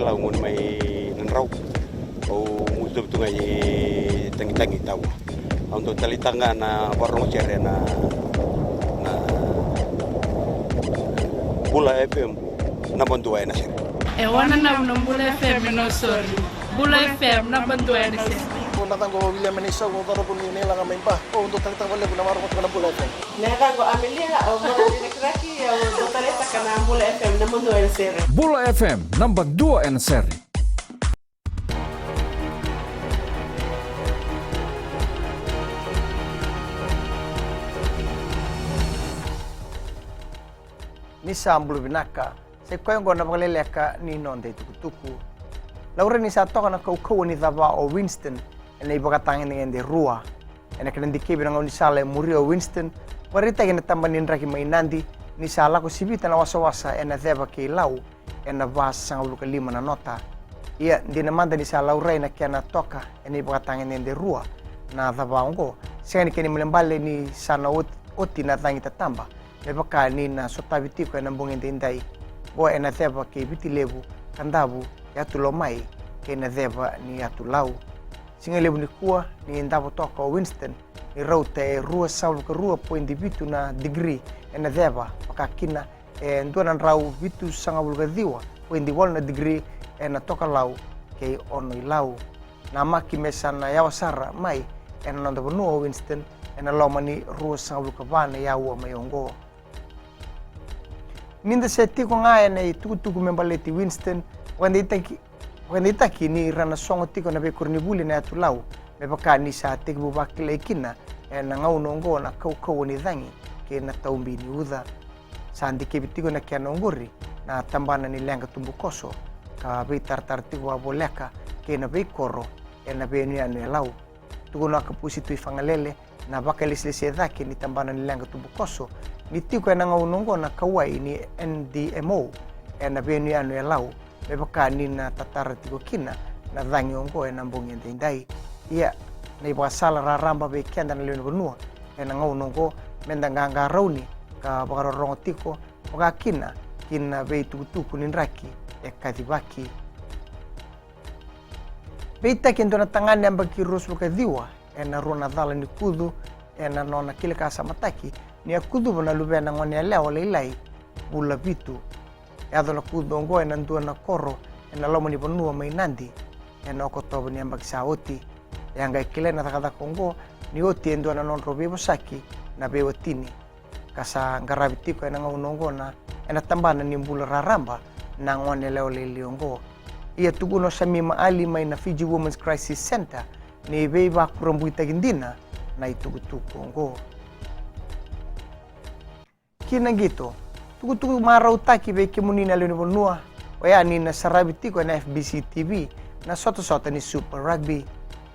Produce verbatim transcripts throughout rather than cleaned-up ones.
Lau gone mai Nadrau. Au mutu tu ga i Tagitagi, Tavua. Au dau taleitaka ga na vakarorogo sere na, na Bula F M, naba dua ena sere. E wananavu na Bula F M e Nausori. Bula F M, naba dua ena sere. Ko na yacaqu o William Eneisa, ko cauravou ni Nailaga mai Ba. Au dau taleitaka vakalevu na vakarorogo tiko na Bula F M. Na yacaqu o Amelia, au marama ni Rakiraki, au dau taleitaka na Bula F M, naba dua ena sere. Bula F M, naba dua ena sere. Ni sa bula vinaka, sa i koya oqo na vakaleleka ni noda itukutuku. Laurai ni sa toka na kaukauwa ni cava o Winston ena ivakatagedegede e rua. Ena kena dikevi na gaunisala e muri, o Winston vakaraitaki ena tabana ni draki mai Nadi ni sa lako sivita na wasawasa ena ceva kei Lau ena vasagavulu ka lima na nota. Ia, dina mada ni sa laurai na kena toka ena ivakatagedegede e rua na cava oqo, sega ni kena ibalebale ni sa na oti, oti na cagi tataba me vaka ni na sotavi tiko ena bogi edaidai oqo ena ceva kei Viti Levu, Kadavu, Yatu Lomai kei na ceva ni Yatu Lau. Siga levu nikua ni davo toka o Winston ni rauta e ruasagavulu ka rua poidi vitu na digiri ena ceva, vaka kina e dua na drau vitusagavulu ka ciwa poidi walu na digiri ena tokalau kei ono i lau. Namaki me sa na yawa sara mai ena noda vanua o Winston ena loma ni ruasagavulu ka va na aua mai oqo. Ni da se tiko ga ena itukutuku me baleti Winston, vakadeitaki, vakadeitaki ni ra na sogo tiko na veikoronivuli ena Yatu Lau me vaka ni sa tekivu vakilai kina ena gauna oqo na kaukauwa ni cagi kei na taubi ni uca. Sa dikevi tiko na kena oqori na tabana ni leqa tubukoso ka veitaratara tiko vakavoleka kei na veikoro ena veiyanuyanu e Lau. Tukuna o Kapusi Tuifagalele, na vakailesilesi e cake ni tabana ni leqa tubukoso, ni tiko ena gauna oqo na kauwai ni N D M O ena veiyanuyanu e Lau me vaka ni na tatara tiko kina na cagi oqo ena bogi edaidai. Ia, na ivakasala raraba vei keda na lewe ni vanua ena gauna oqo, me da qaqarauni ka vakarorogo tiko, vaka kina ki na veitukutuku ni draki e kacivaki. Veitaki e dua na tagane yabaki ruasagavulu ka ciwa ena rua na cala ni kucu ena nona kilakasamataki ni a kucuva na luvena goneyalewa lailai vula vitu. E yaco na kucu oqo ena dua na koro ena loma ni vanua mai Nadi ena Okotova ni yabaki sa oti. E a qai kilai na cakacaka oqo ni oti e dua na nodrau veivosaki na veiwatini, ka sa qaravi tiko ena gauna oqo na, ena tabana ni bula raraba na goneyalewa lailai oqo. Ia, tukuna o Shamima Ali mai na Fiji Women's Crisis Centre ni veivakurabuitaki dina na itukutuku oqo. Ki na qito, tukutuku marautaki vei kemuni na lewe ni vanua, oya ni na saravi tiko ena F B C T V na sotasota ni Super Rugby.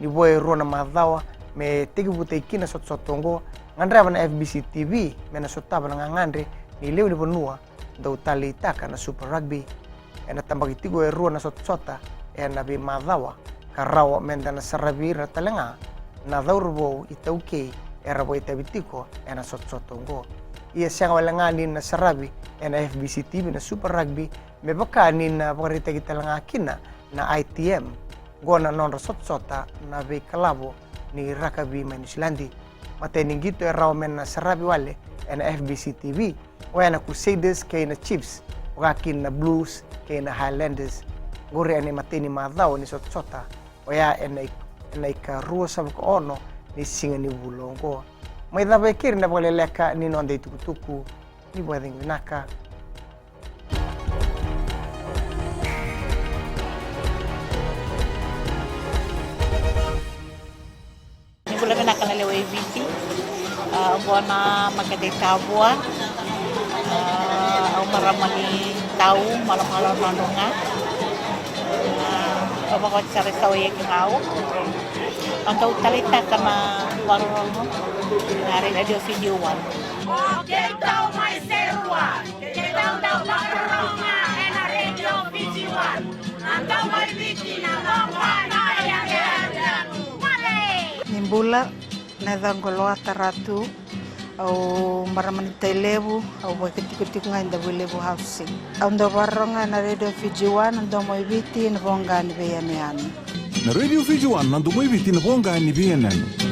Ni vo e rua na macawa me tekivutaki kina na sotasota oqo, gadreva na F B C T V me na sotava na gagadre ni lewe ni vanua dau taleitaka na Super Rugby. Ena tabaki tiko e rua na sotasota ena veimacawa, ka rawa me da na saravi ira tale ga na cauravou iTaukei era vakaitavi tiko ena sotasota oqo. Ia, sega wale ga ni na saravi ena F B C T V na Super Rugby, me vaka ni na vakaraitaki tale ga kina na I T M, oqo na nodra sotasota na veikalavo ni rakavi mai Niusiladi. Matai ni qito e rawa me na saravi wale ena F B C T V, oya na Crusaders kei na Chiefs, vaka kina na Blues kei na Highlanders. Oqori ena imatai ni macawa ni sotasota, oya ena i, ena ikaruasagavulu ka ono ni siga ni vula oqo. Mai cava e keri na vakaleleka ni noda itukutuku. Ni vakacegu vinaka. Ni bula vinaka na lewe i Viti. A, oqo na makete i Tavua. A, au marama ni Tau, Malomalo, Nadroga. A, au vakawati sara i Sauiaki ga au. Au dau taleitaka na vakarorogo na Radio Fiji One. O keitou mai Serua, keitou dau vakarorogo ena Radio Fiji One. Na domo i Viti, na domo i Viti. Ni bula, na yacaqu o Loata Ratu. Au marama ni Tailevu, au vakaitikotiko ga e Davuilevu Housing. Au dau vakarorogo ga na Radio Fiji One, na domo i Viti, na voqa ni veiyanuyanu. Na Radio Fiji One, na domo i Viti, na voqa ni veiyanuyanu.